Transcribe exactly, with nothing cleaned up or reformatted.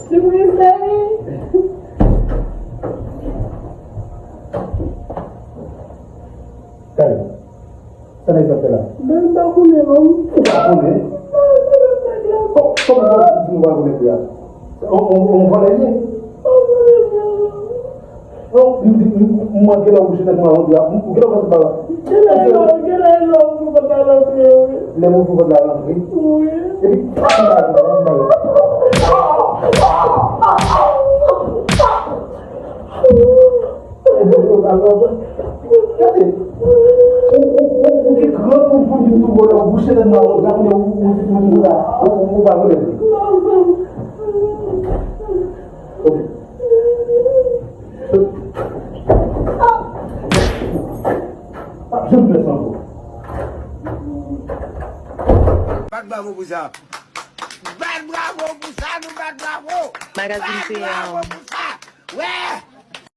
Gade, sa nèg la fè la? Ben, m pa konnen non. Ou pa konnen? M pa konnen nèg la. Kò-, kòman w di nou pa konnen nèg la? On, on, on vòlè li ye? M pa konnen nèg la. Non, m, m, m, m wè genlè w bouche nèg mawon la. M, m genlè w pase pa la. Genlè lò, genlè lò, m pou fè pa rantre, wi. Lè m pou fè pa rantre. Wi. Epi, pa la, pa la. Epi, ou, ou, ou, ou, ou, ou gen gran pou, pou di nou vòlè, ou bouche nèg mawon la, ou, ou, ou, ou, ou, ou, ou pa vòlè. Ok. P ap janm fè sa ankò. Bat bravo pou sa. Bat bravo pou sa, nou bat bravo. Magazine P A.